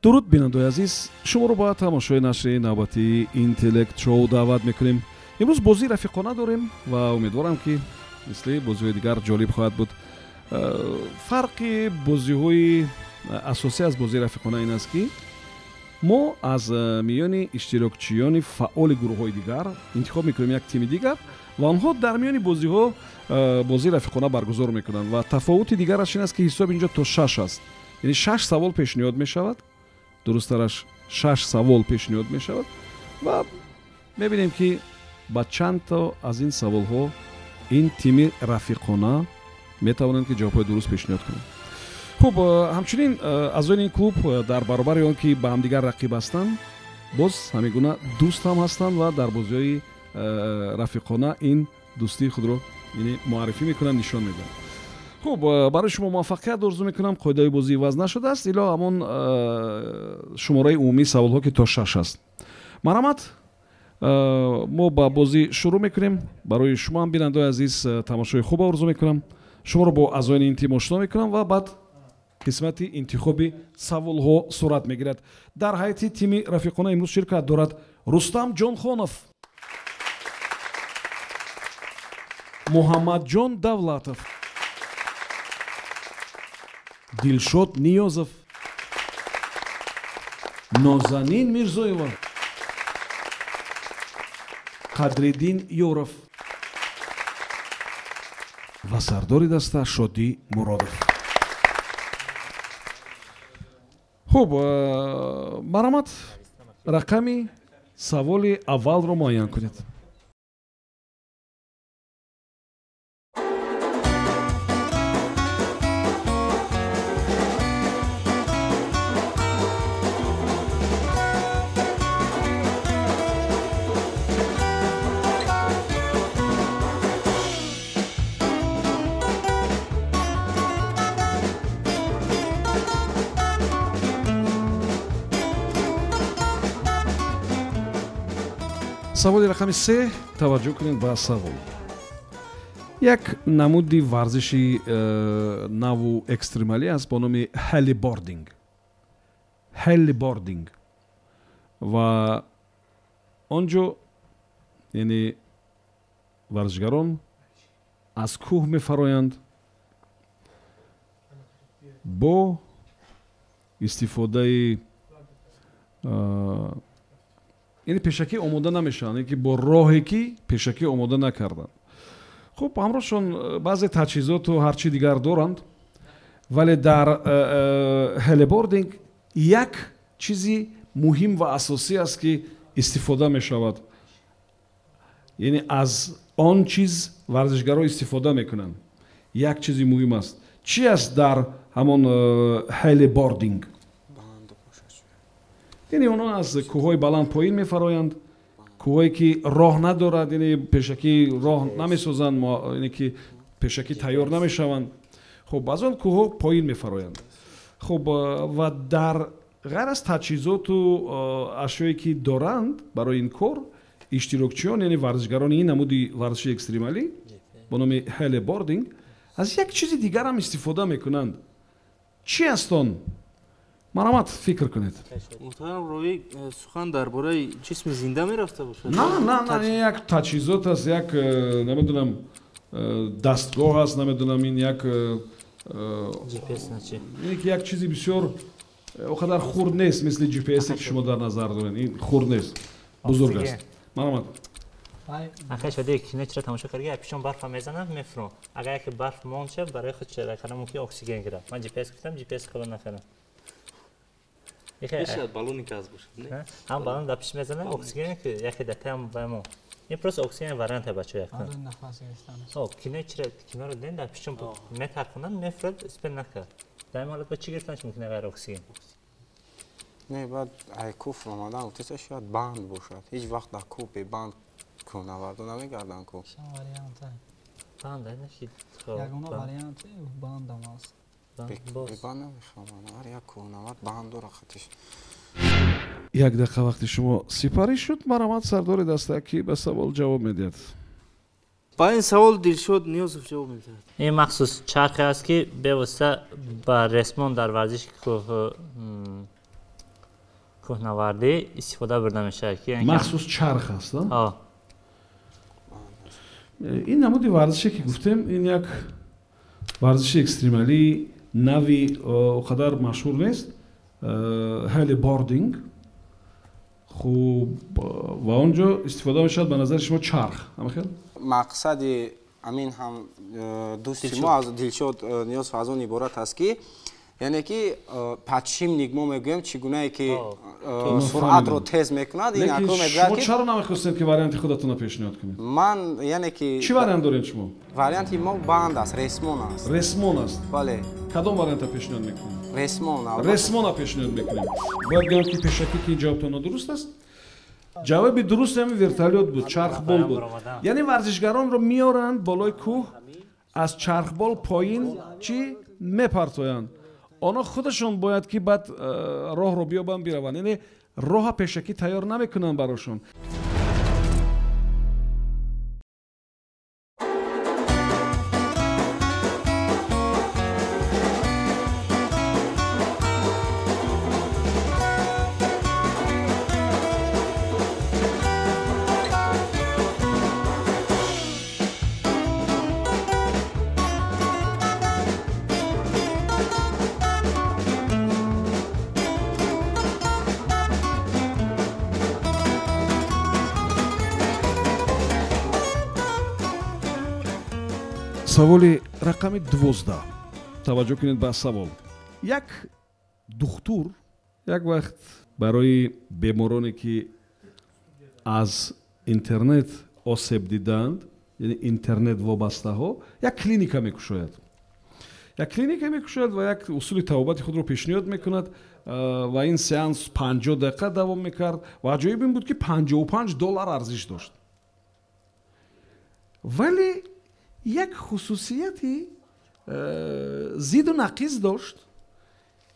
Дуруд, бинандаои азиз, шуморо ба тамошои нашри навбатии Интеллект Шоу даъват мекунем. Имрӯз бозии рафиқона дорем ва умедворам, ки мисли бозиҳои дигар ҷолиб хоҳад буд. Фарқи бозиҳои асосӣ аз бозии рафиқона ин аст, ки мо аз миёни иштирокчиёни фаъоли гурӯҳҳои дигар интихоб мекунем як тими дигар ва онҳо дар миёни бозиҳо бозии рафиқона баргузор мекунанд. Ва тафовути дигараш ин аст, ки ҳисоб инҷо то шаш аст, яъне шаш савол пешниҳод мешавад, дурусттараш шаш савол пешниҳод мешавад ва мебинем, ки ба чанд то аз ин саволҳо ин тими рафиқона метавонанд, ки ҷавобҳои дуруст пешниҳод кунанд. Хуб, ҳамчунин аъзои ин клуб дар баробари он ки ба ҳамдигар рақиб ҳастанд, боз ҳамин гуна дӯст ҳам ҳастанд ва дар бозиҳои рафиқона ин дӯстии худро яъне муаррифӣ мекунанд, нишон медиҳанд. Хуб, барои шумо муваффақият орзу мекунам. Қоидаи бозӣ иваз нашудааст, ило ҳамон шумораи умумии саволҳо, ки то шаш аст. Марҳамат, мо ба бозӣ шурӯъ мекунем. Барои шумо ҳам, бинандаои азиз, тамошои хуб орзу мекунам. Шуморо бо аъзоёни ин тим ошно мекунам ва баъд қисмати интихоби саволҳо сурат мегирад. Дар ҳайати тими рафиқона имрӯз ширкат дорад Рустам Ҷонхонов, Муҳаммадҷон Давлатов, Дилшод Ниёзов, Нозанин Мирзоева, Қадриддин Ёров ва сардори даста Шодӣ Муродов. Хуб, марҳамат, рақами саволи аввалро муайян кунед. Саволи рақами се. Таваҷҷӯҳ кунед ба савол. Як намуди варзиши наву экстремалӣ аст бо номи хелибординг. Хелибординг ва он ҷо яъне варзишгарон аз кӯҳ мефароянд бо истифодаи, яъне пешакӣ омода намешаванд, ки бо роҳе ки пешакӣ омода накарданд. Хуб, ҳамроҳшон баъзе таҷҳизоту ҳарчи дигар доранд, вале дар хелебординг як чизи муҳим ва асосӣ аст, ки истифода мешавад, яъне аз он чиз варзишгаро истифода мекунанд. Як чизи муҳим аст. Чӣ аст дар ҳамон хелебординг? Яъне онҳо аз кӯҳҳои баланд поин мефароянд, кӯҳое ки роҳ надорад, яъне пешакӣ роҳ намесозанд, яъне ки пешакӣ тайёр намешаванд. Хуб, аз он кӯҳҳо поин мефароянд. Хуб, ва дар ғайр аз таҷҳизоту ашёе ки доранд барои ин кор, иштирокчиён, яъне варзишгарони ин намуди варзиши экстремалӣ бо номи хелебординг, аз як чизи дигар ҳам истифода мекунанд. Чӣ аст он? Марҳамат, фикр кунед. Муҳтарам ровӣ, сухан дар бораи ҷисми зинда мерафта бошад? На, на, на, як таҷҳизот аст, як намедонам, дастгоҳ аст, намедонам, ин як ки як чизи бисёр о қадар хурд нест, мисли GPS ки шумо дар назар доред. Ин хурд нест, бузург аст. Марҳамат. Ахай, шоди кино чиро тамошо карди, пишон барфа мезанад, мефуром. Агар яке барф монд шав, барои худ чера мумкин оксиген гирад. Ман GPS гуфтам, GPS қабул накардам. Мешавад баллони газ бошад, не? Ҳам баллон дар пиш мезанад, оксиген ки яке дар таам мо. Ин просто оксиген варианте, бачо, якта. О, кино чиро, киноро дидем, дар пишон метархонанд, мефурад, успел накард. Дар ин ҳолат ба чӣ гирифтанаш мумкин ғайр оксиген? Не, баъд ай кӯҳ омадан гуфтеса, шояд банд бошад. Ҳеҷ вақт дар кӯҳ бебанд кӯҳнавардо намегарданд ку. Банд нашид. Ягона варианте бандам аст. Бебанд намехоҳам. Ҳар як кӯҳнавард банд дорад хатиш. Як дақиқа вақти шумо сипарӣ шуд. Марҳамат, сардори даста, ки ба савол ҷавоб медиҳад? Ба ин савол Дилшод Ниёзов ҷавоб медиҳад. Ин махсус чархе аст, ки бевосита ба ресмон дар варзиши кӯҳ. кӯҳнавардӣ истифода бурда мешавад ки махсус чарх аст. Ин намуди варзише ки гуфтем, ин як варзиши экстремалии нави он қадар машҳур нест, хелибординг. Хуб, ва он ҷо истифода мешавад ба назари шумо чарх, ҳамахел? Мақсади амин ҳам дӯсти мо аз Дилшод Ниёз аз он иборат аст ки яъне ки подшипник мо мегӯем, чӣ гунае ки суръатро тез мекунад. Ин акру мегӯяд ки шумо чаро намехостед ки варианти худатонро пешниҳод кунед? Ман яъне ки чӣ вариант доред шумо? Варианти мо банд аст, ресмон аст. Ресмон аст? Бале. Кадом варианта пешниҳод мекунед? Ресмон. Ресмона пешниҳод мекунем. Бояд гӯям ки пешакӣ ки ҷавобтон нодуруст аст. Ҷавоби дуруст ҳамин вертолёт буд, чархбол буд. Яъне варзишгаронро меоранд болои кӯҳ, аз чархбол поин чӣ мепартоянд. Онҳо худашон бояд ки баъд роҳро биёбанд, бираванд. Яъне роҳа пешакӣ тайёр намекунанд барошон. Саволи рақами 12. Таваҷҷӯҳ кунед ба савол. Як духтур як вақт барои бемороне ки аз интернет осеб дидаанд, яъне интернет вобастаҳо, як клиника мекушояд. Як клиника мекушояд ва як усули табобати худро пешниҳод мекунад ва ин сеанс 50 дақиқа давом мекард ва аҷоиб ин буд ки $55 арзиш дошт. Вале як хусусияти зиду нақиз дошт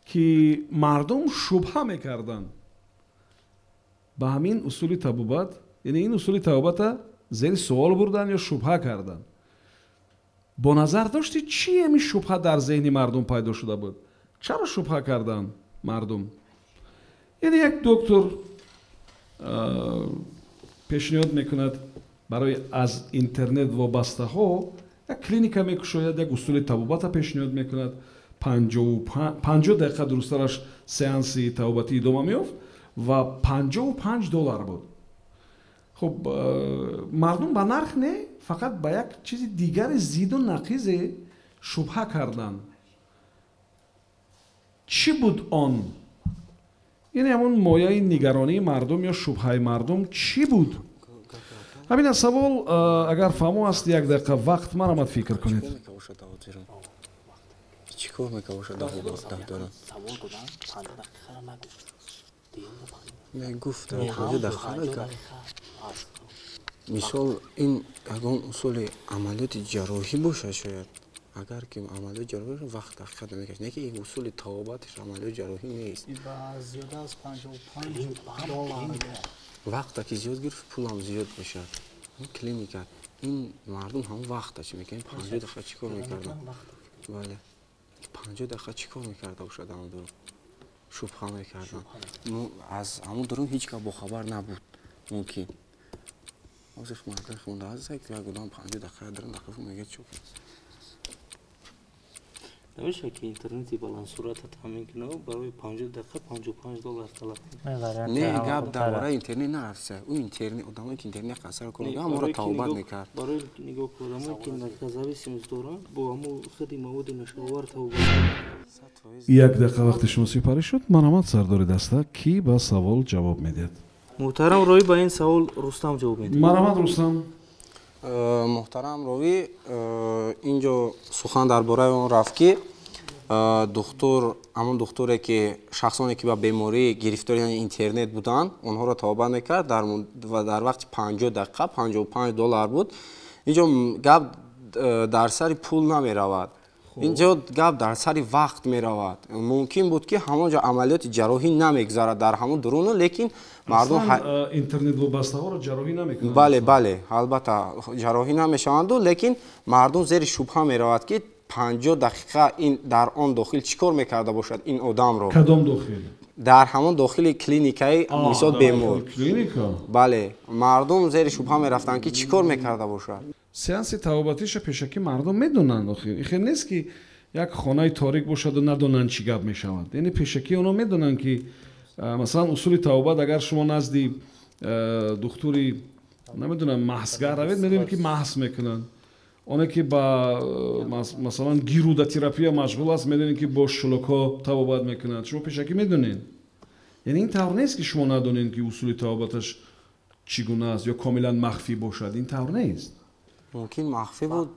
ки мардум шубҳа мекарданд ба ҳамин усули табобат, яъне ин усули табобата зери суол бурданд ё шубҳа карданд. Бо назар дошти чӣ ҳамин шубҳа дар зеҳни мардум пайдо шуда буд? Чаро шубҳа карданд мардум? Яъне як доктор пешниҳод мекунад барои аз интернет вобастаҳо як клиника мекушояд, як усули табобата пешниҳод мекунад. 50 дақиқа дурусттараш сеанси табобатӣ идома меёфт ва $55 буд. Хуб, мардум ба нарх не, фақат ба як чизи дигари зиду нақизе шубҳа карданд. Чӣ буд он? Яъне ҳамон мояи нигаронии мардум ё шубҳаи мардум чӣ буд? Ҳамин аз савол, агар фаҳмо аст, як дақиқа вақт марамад фикр кунед. Чӣ кор мекавошад дорам? Не гуфтам, 50 дақиқа. Мисол, ин ягон усули амалиёти ҷарроҳӣ бошад шояд. Агар ки амалиёти ҷарроҳӣ бошад, вақт дақиқа намекашад. Не ки ин усули табобаташ амалиёти ҷарроҳӣ нест. Зиёда аз $55. Вақта ки зиёд гирифт, пулам зиёд мешавад. Клиника ин мардум ҳамон вақта чӣ мекунад? 50 дақиқа чӣ кор мекарданд? Бале, 50 дақиқа чӣ кор мекарда бошад ҳамон дурун? Шубҳа мекарданд. Аз ҳамон дурун ҳеҷ кас бохабар набуд. Мумкин ҳозир мардум хонда аст, як одам 50 дақиқа дурун дақиқа мегӯяд чӯ. Намешавад ки интернети баландсуръата таъмин кунад, барои 50 дақиқа $55 талаб кунад? Не, гап дар бораи интернет нарафта. Ӯ интернет, одамое ки интернет қасар кор мекунад, ҳамонро табобат мекард. Барои нигоҳ, одамое ки наркозависимость доранд, бо ҳамон худи маводи нашъаовар табобат. Як дақиқа вақти шумо сипарӣ шуд. Марҳамат, сардори даста, кӣ ба савол ҷавоб медиҳад? Муҳтарам ровӣ, ба ин савол Рустам ҷавоб медиҳад. Марҳамат, Рустам. Муҳтарам ровӣ, ин ҷо сухан дар бораи он рафт ки духтур, ҳамон духтуре ки шахсоне ки ба беморӣ гирифтори интернет буданд, онҳоро табобат мекард ва дар вақти 50 дақиқа $55 буд. Ин ҷо гап дар сари пул намеравад, ин ҷо гап дар сари вақт меравад. Мумкин буд ки ҳамон ҷо амалиёти ҷарроҳӣ намегузарад дар ҳамон дуруну, лекин мардум интернет вобастаҳоро ҷарроҳӣ намекунанд. Бале, бале, албатта, ҷарроҳӣ намешаванду, лекин мардум зери шубҳа меравад ки 50 дақиқа ин дар он дохил чӣ кор мекарда бошад ин одамро. Кадом дохил? Дар ҳамон дохили клиникаи мисол бемор. Бале, мардум зери шубҳа мерафтанд, ки чӣ кор мекарда бошад. Сеанси тавобатиша пешакӣ мардум медонанд. Охир ин хел нест, ки як хонаи торик бошаду надонанд чӣ гап мешавад. Яъне пешакӣ онҳо медонанд, ки масалан усули тавобат, агар шумо назди духтури, намедонам, маҳсгар равед, медонед, ки маҳс мекунанд. Оне ки ба масалан гирудотерапия машғул аст, медонед, ки бо шулукҳо табобат мекунанд. Шумо пешакӣ медонед. Яъне ин тавр нест, ки шумо надонед, ки усули табобаташ чӣ гуна аст ё комилан махфӣ бошад. Ин тавр нест. Мумкин махфӣ буд,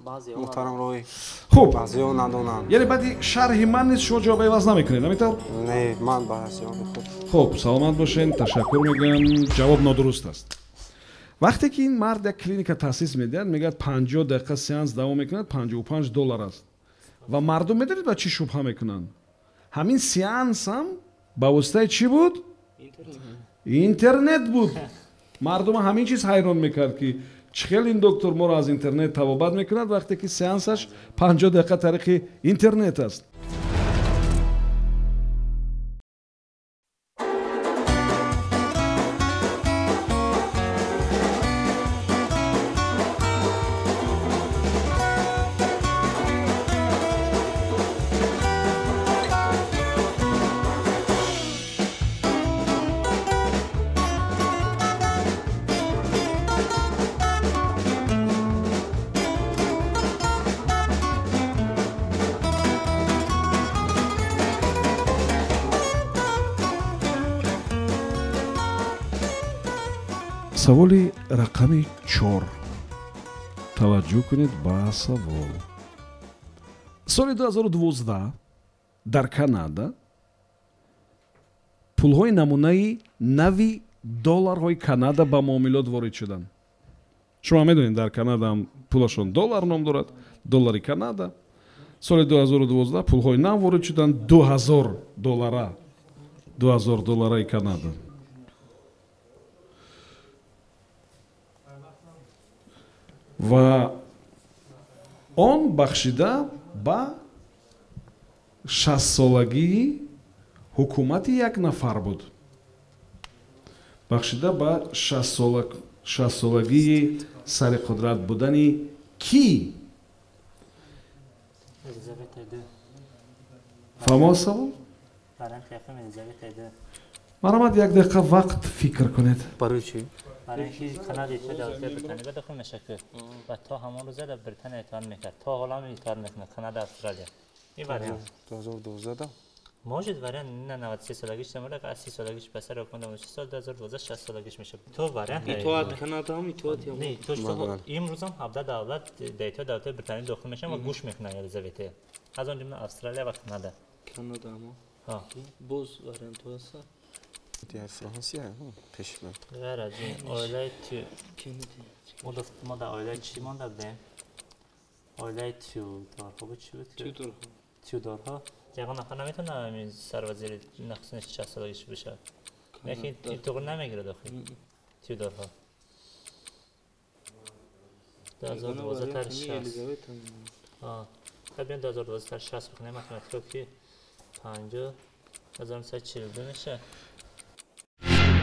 муҳтарам роҳӣ. Хуб, баъзеҳо надонанд. Яъне баъди шарҳи ман низ шумо ҷавоб иваз намекунед, ҳамин тавр? Не, ман ба ҳисоби худ. Хуб, саломат бошед, ташаккур мегӯям. Ҷавоб нодуруст аст. Вақте ки ин мард як клиника таъсис медиҳад, мегӯяд, 50 дақиқа сеанс давом мекунад, 55 доллар аст. Ва мардум медонед, ба чӣ шубҳа мекунанд? Ҳамин сеансам ба воситаи чӣ буд? Интернет буд. Мардума ҳамин чиз ҳайрон мекард, ки чӣ хел ин доктор моро аз интернет табобат мекунад, вақте ки сеансаш 50 дақиқа тариқи интернет аст. Саволи рақами 4. Таваҷҷӯҳ кунед ба савол. Соли 2012 дар Канада пулҳои намунаи нави долларҳои Канада ба муомилот ворид шуданд. Шумо медонед, дар Канада ҳам пулашон доллар ном дорад, доллари Канада. Соли 2012 пулҳои нав ворид шуданд, 2000 доллара, 2000 доллараи Канада. Ва он бахшида ба 60-солагии ҳукумати як нафар буд, бахшида ба 60-солагии сари қудрат будани кӣ? Фаҳмо савол? Марҳамат, як дақиқа вақт фикр кунед. Барои чӣ? Барои инки Канада иттиҳоди давлатии Британия ба дохил мешавад ва то ҳамон рӯза дар Британия итоат мекард, то ҳоло ҳам итоат мекунад Канада, Австралия. Ин вариант. 2012. Может, вариант на 93 солагиш намуда, аз 30 солагиш ба сар ҳукумат омад, сол 2012 60 солагиш мешавад. То вариант. Итоат Канада ҳам итоат ям. Не, то что имрӯз ҳам 17 давлат дар иттиҳоди давлатии Британия дохил мешаванд ва гӯш мекунанд Елизавета, аз он ҷумла Австралия ва Канада. Канада ҳам боз вариантҳо ҳастанд. Дигар Франсия пеш. Ғайр аз ин, оилаи мо дар оилаи чӣ монда будем? Оилаи Тюдорҳо буд, чӣ буд? Тюдорҳо. Ягон нафар наметавонад ҳамин сарвазири нахустини 60-солагиш бишавад. Лекин ин туғри намегирад охир. Тюдорҳо. 2012 тар 60. Хаб, 2012 тар 60 бихонем, математика ки 50 1942 мешавад.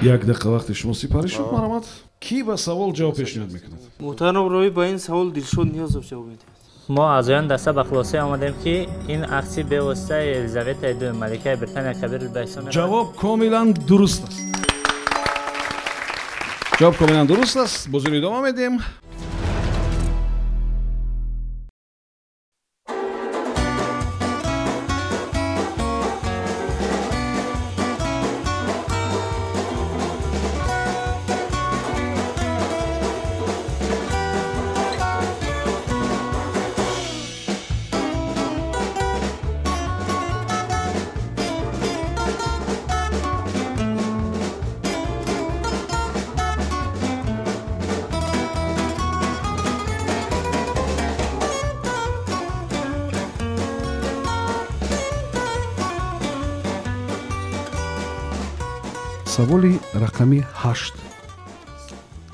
Як дақиқа вақти шумо сипарӣ шуд. Марҳамат, кӣ ба савол ҷавоб пешниҳод мекунад? Муҳтарам роҳӣ, ба ин савол Дилшод Ниёзов ҷавоб медиҳад. Мо аъзоён даста ба хулосае омадем, ки ин акси бевоситаи Елизаветаи Дуюм, маликаи Британия Кабир ба ҳисоб меравад. Ҷавоб комилан дуруст аст, ҷавоб комилан дуруст аст. Бозиро идома медиҳем. Саволи рақами 8.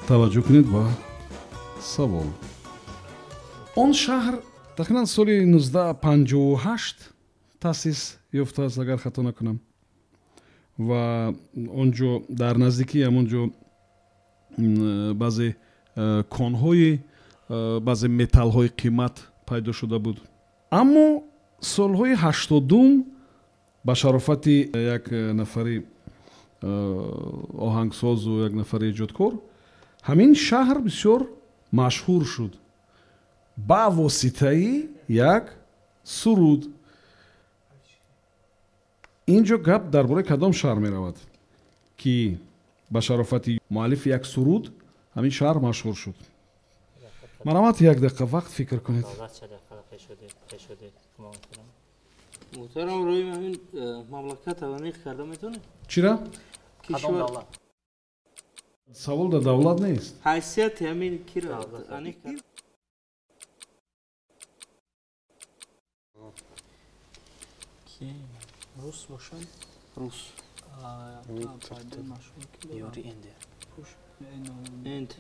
Таваҷҷӯҳ кунед ба савол. Он шаҳр тақрибан соли 1958 таъсис ёфтааст, агар хато накунам. Ва он ҷо дар наздикии ҳамон ҷо баъзе конҳои, баъзе металлҳои қимат пайдо шуда буд. Аммо солҳои 80-ум ба шарофати як нафари оҳангсозу як нафари эҷодкор ҳамин шаҳр бисёр машҳур шуд ба воситаи як суруд. Ин ҷо гап дар бораи кадом шаҳр меравад, ки ба шарофати муаллифи як суруд ҳамин шаҳр машҳур шуд? Марҳамат, як дақиқа вақт фикр кунед. Муҳтарам Роим, ҳамин мамлакат аниқ карда метавонед? Чира? Кишвар. Савол дар давлат нест. Ҳайсияти ҳамин кира аниқ карда. Рус бошад? Рус. Юри Эндер. Энд.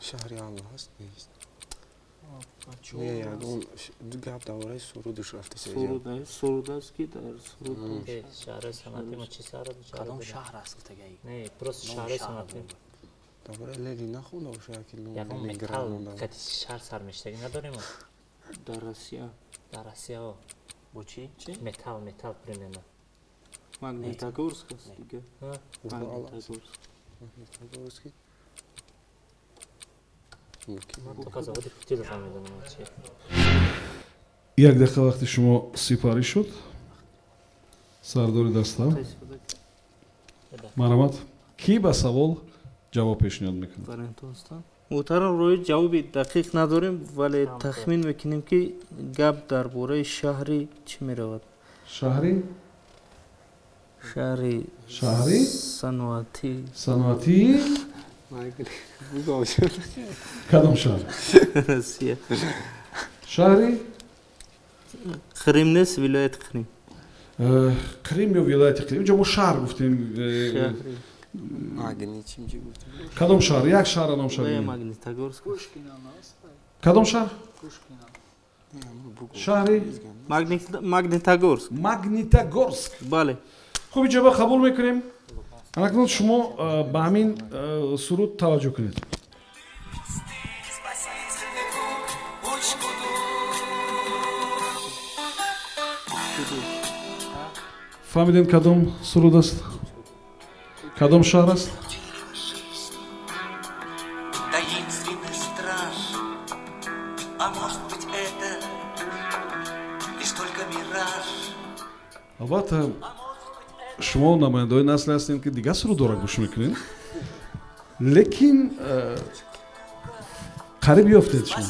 Шаҳри Алла ҳаст нест? Не, ягон гап дар бораи сурудаш рафта. Суруд аст ки дар суруд шаҳри санъати мо чӣ шаҳр? Кадом шаҳр аст гуфтагаи? Не, просто шаҳри санъати. Дар бораи Ленин нахонда бошад яки ягон металл кати шаҳр сармештагӣ надорем? Дар Россия. Дар Россия. Бо чӣ? Металл, металл примерно. Магнитогорск аст дига. Магнитогорск. Магнитогорск. Як дақиқа вақти шумо сипарӣ шуд. Сардори даста, марҳамат, кӣ ба савол ҷавоб пешниҳод мекунад? Муҳтарам Рои, ҷавоби дақиқ надорем, вале тахмин мекунем, ки гап дар бораи шаҳри чӣ меравад? Шаҳри? Шаҳри шаҳри саноатӣ. Саноатӣ? Кадом шаҳр? Россия. Шаҳри? Қрим нест, вилояти Қрим. Қрим ё вилояти Қрим? Инҷо мо шаҳр гуфтем. Кадом шаҳр? Як шаҳрро ном шавед. Магнитогорск. Кадом шаҳр? Шаҳри? Магнитогорск. Магнитогорск. Бале. Хуб, иҷоба қабул мекунем. Акнун шумо ба ҳамин суруд таваҷҷӯҳ кунед. Фаҳмидем кадом суруд аст? Кадом шаҳр аст? Албатта, шумо намояндаҳои насле ҳастем, ки дигар сурудҳоро гӯш мекунед, лекин қариб ёфтед шумо.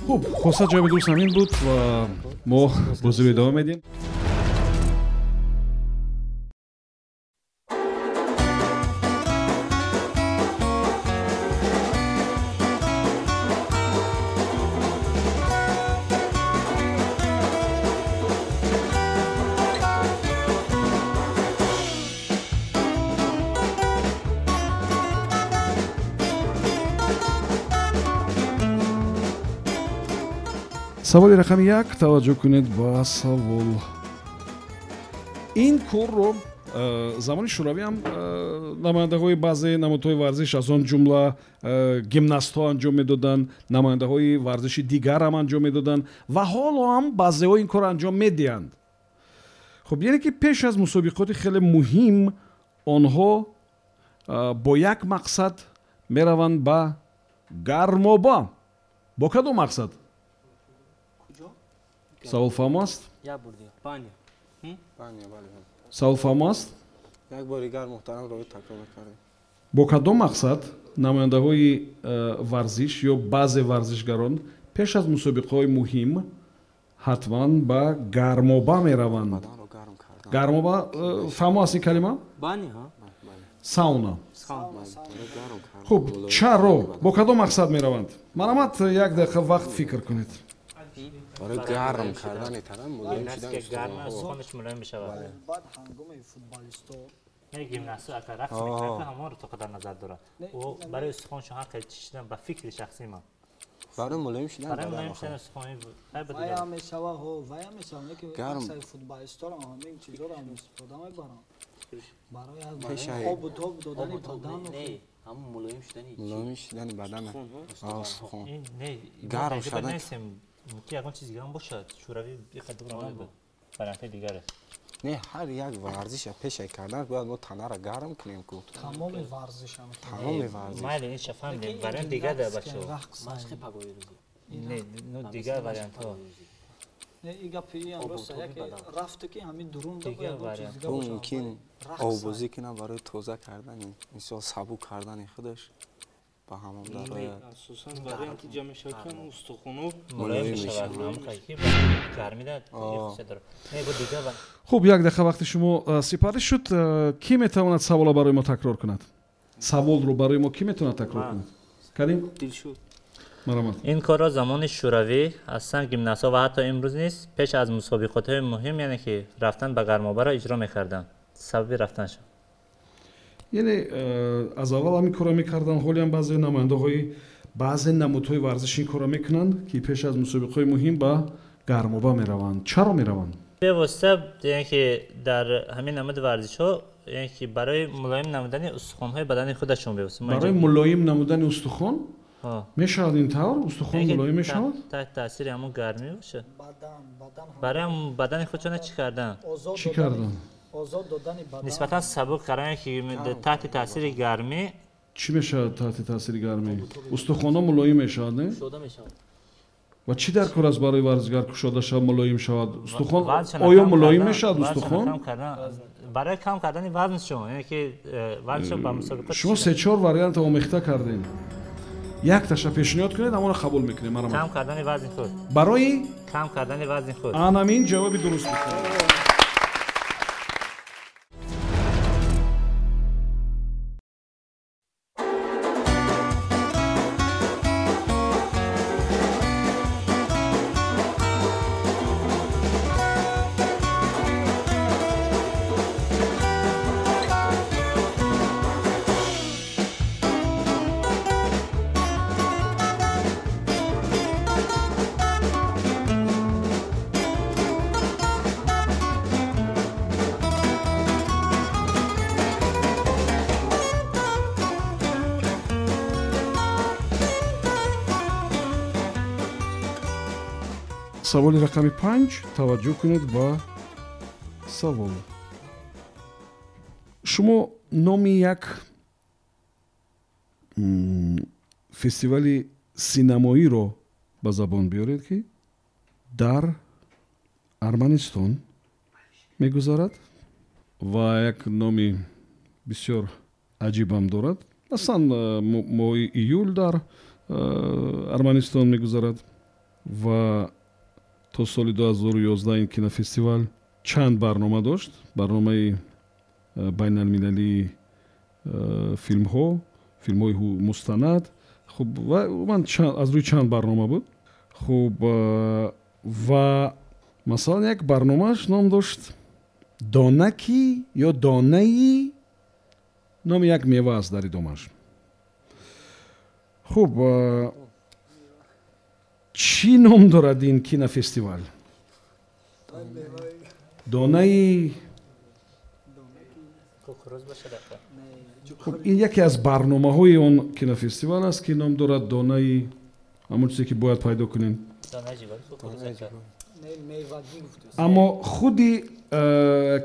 Хуб, хоса ҷавоби дуруст ҳамин буд ва мо бозиро идома медиҳем. Саволи рақами 1, таваҷҷӯҳ кунед ба савол. Ин корро замони шӯравӣ ҳам намояндаҳои баъзе намудҳои варзиш, аз он ҷумла гимнастҳо анҷом медоданд, намояндаҳои варзиши дигар ҳам анҷом медоданд ва ҳоло ҳам баъзеҳо ин корро анҷом медиҳанд. Хуб, яъне ки пеш аз мусобиқоти хеле муҳим онҳо бо як мақсад мераванд ба гармоба. Бо кадом мақсад? Савол фаҳмо аст? Савол фаҳмо аст? Як бори дигар муҳтарам Рои такрор мекардем. Бо кадом мақсад намояндаҳои варзиш ё баъзе варзишгарон пеш аз мусобиқаҳои муҳим ҳатман ба гармоба мераванд? Гармоба фаҳмо аст ин калима? Сауна. Хуб, чаро? Бо кадом мақсад мераванд? Марҳамат, як дақиқа вақт фикр кунед. Барои гарм кардани тараф мулоим шудан. Гарм, суханаш мулоим мешавад. Баъд ҳангоми футболистҳо Не гимнастика агар рақс мекунад, ҳамонро то дар назар дорад. Ӯ барои устухоншон ҳар қадр чишидан ба фикри шахсии ман. Барои мулоим шудан барои мулоим шудан устухони вая мешава, ҳо, вая мешава, не ки аксари футболистҳоро ҳамин чизҳоро ҳам истифода мебаранд. Барои обу тоб додани бадан. Не, ҳамон мулоим шудани мулоим шудани бадан. Устухон. Не, гарм шудан. Ки ягон чиз дигарам бошад, шӯравӣ иқадр набуд. Вариантҳои дигар аст. Не, ҳар як варзиша пешай кардан бояд мо танаро гарм кунем ку. Тамоми варзиша. Тамоми варзиш. Майли, ин ша фаҳмидем. Вариант дигар дар бачаҳо. Машқи пагоҳи рӯзӣ. Не, ну дигар вариантҳо. Не, и гапи иам рост, яке рафту ки ҳамин дурун да бояд чиз дигар бошад. Мумкин оббозӣ кунад барои тоза кардани, мисол сабук кардани худаш. Ба ҳамон дарояд. Асосан варианти ҷамъ мешавад ки ҳамон устухонҳо мулоим мешавад. Гармида хуб, як дақиқа вақти шумо сипарӣ шуд. Кӣ метавонад саволро барои мо такрор кунад? Саволро барои мо кӣ метавонад такрор кунад? Карим? Дилшод. Марҳамат. Ин корро замони шӯравӣ аслан гимнастҳо ва ҳатто имрӯз низ пеш аз мусобиқотҳои муҳим, яъне ки рафтан ба гармобаро иҷро мекарданд. Сабаби рафтаншон яъне аз аввал ҳамин корро мекарданд, ҳолиам баъзе намояндаҳои баъзе намудҳои варзиш ин корро мекунанд, ки пеш аз мусобиқаҳои муҳим ба гармоба мераванд. Чаро мераванд? Бевосита, яъне ки дар ҳамин намуди варзишҳо, яъне ки барои мулоим намудани устухонҳои бадани худашон бевосита. Барои мулоим намудани устухон мешавад ин тавр? Устухон мулоим мешавад? Таҳти таъсири ҳамон гармӣ бошад. Барои бадани худшона чӣ кардан? Чӣ кардан? Озод додани бадан. Нисбатан сабук кардан, ки таҳти таъсири гармӣ. Чӣ мешавад таҳти таъсири гармӣ? Устухонҳо мулоим мешавад, не? Кушода мешавад. Ва чӣ дар кор аст барои варзишгар кушода шавад, мулоим шавад? Устухон оё мулоим мешавад устухон? Барои кам кардани вазншон, яъне ки вазншон ба мусобиқа. Шумо се-чор варианта омехта кардем. Якташа пешниҳод кунед, ҳамонро қабул мекунем. Марҳамат. Кам кардани вазни худ. Барои кам кардани вазни худ. Анамин ҷавоби дуруст буд. Саволи рақами 5. Таваҷҷӯҳ кунед ба савол. Шумо номи як фестивали синамоиро ба забон биёред, ки дар Арманистон мегузарад ва як номи бисёр аҷибам дорад. Аслан моҳи июл дар Арманистон мегузарад ва то соли 2011 ин кинофестивал чанд барнома дошт. Барномаи байналмилалии филмҳо, филмҳои мустанад. Хуб, ва ман аз рӯи чанд барнома буд. Хуб, ва масалан як барномааш ном дошт донаки ё донаи, номи як мева аст дар идомааш. Хуб, чӣ ном дорад ин кинофестивал? Донаи. Хуб, ин яке аз барномаҳои он кинофестивал аст, ки ном дорад донаи, ҳамон чизе ки бояд пайдо кунем. Аммо худи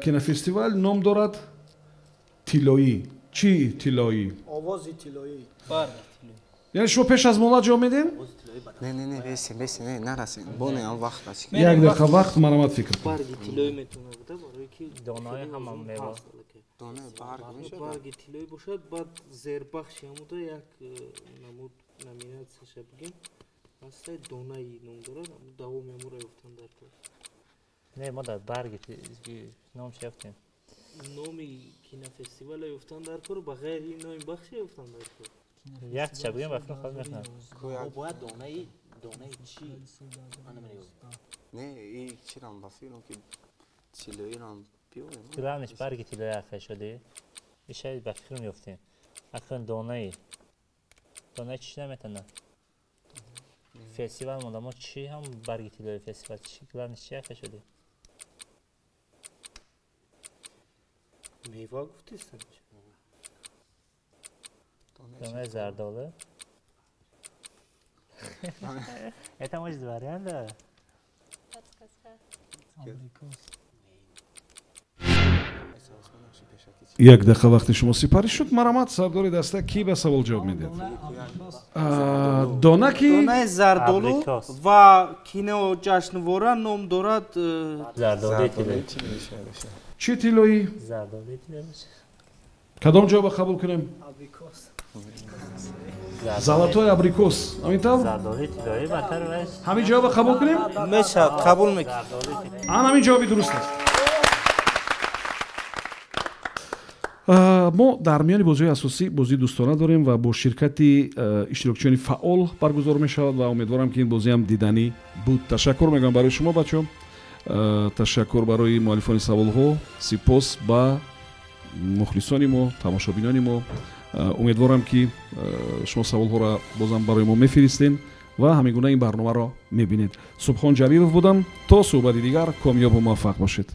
кинофестивал ном дорад тиллоӣ. Чӣ тиллоӣ? Овози тиллоӣ. Яъне шумо пеш аз муҳлат ҷавоб медиҳем? Не, не, не, бесем, бесем, не, нарасем. Боне ҳам вақт аст. Як дақиқа вақт, марҳамат фикр кунед. Барги тиллоӣ метавонад буда, барои ки донаи ҳама мева. Донаи барг мешавад. Барги тиллоӣ бошад, баъд зербахши ҳамуда як намуд номинатсияша бигем. Аслай донаи ном дорад, давоми ҳамуро ёфтан дар кор. Не, мо дар барги номш ёфтем. Номи кинофестивала ёфтан дар кор, ба ғайри ин номи бахше ёфтан дар кор. Як ча бигем, ба фикр хоҳад мехонам. Бояд донаи чӣ? Не, и чирам ба фикрам ки тиллоирам Главниш барги тиллоӣ акай шуди. Ишай ба фикр меёфтем. Акун донаи. Донаи чӣ наметана? Фестивал монда мо чӣ ҳам барги тиллои фестивал чӣ главниш чӣ акай шуди? Мева гуфтистан. Донаи зардолу. Это может вариант, да? Як дақиқа вақти шумо сипарӣ шуд. Марамат, сардори даста, кӣ ба савол ҷавоб медиҳад? Дона ки донаи зардолу ва киноҷашнвора ном дорад. Чӣ тиллоӣ? Кадом ҷавоба қабул кунем? Золотой абрикос, ҳамин тавр? Ҳамин ҷавоба қабул кунем? Мешавад, қабул мекунем. Ан ҳамин ҷавоби дуруст аст. Мо дар миёни бозиҳои асосӣ бозии дӯстона дорем ва бо ширкати иштирокчиёни фаъол баргузор мешавад ва умедворам, ки ин бозиам диданӣ буд. Ташаккур мегӯям барои шумо, бачаҳо, ташаккур барои муаллифони саволҳо, сипос ба мухлисони мо, тамошобинони мо. Умедворам, ки шумо саволҳоро бозам барои мо мефиристед ва ҳамин гуна ин барномаро мебинед. Субҳон Ҷалилов будам. То суҳбати дигар комёбу муваффақ бошед.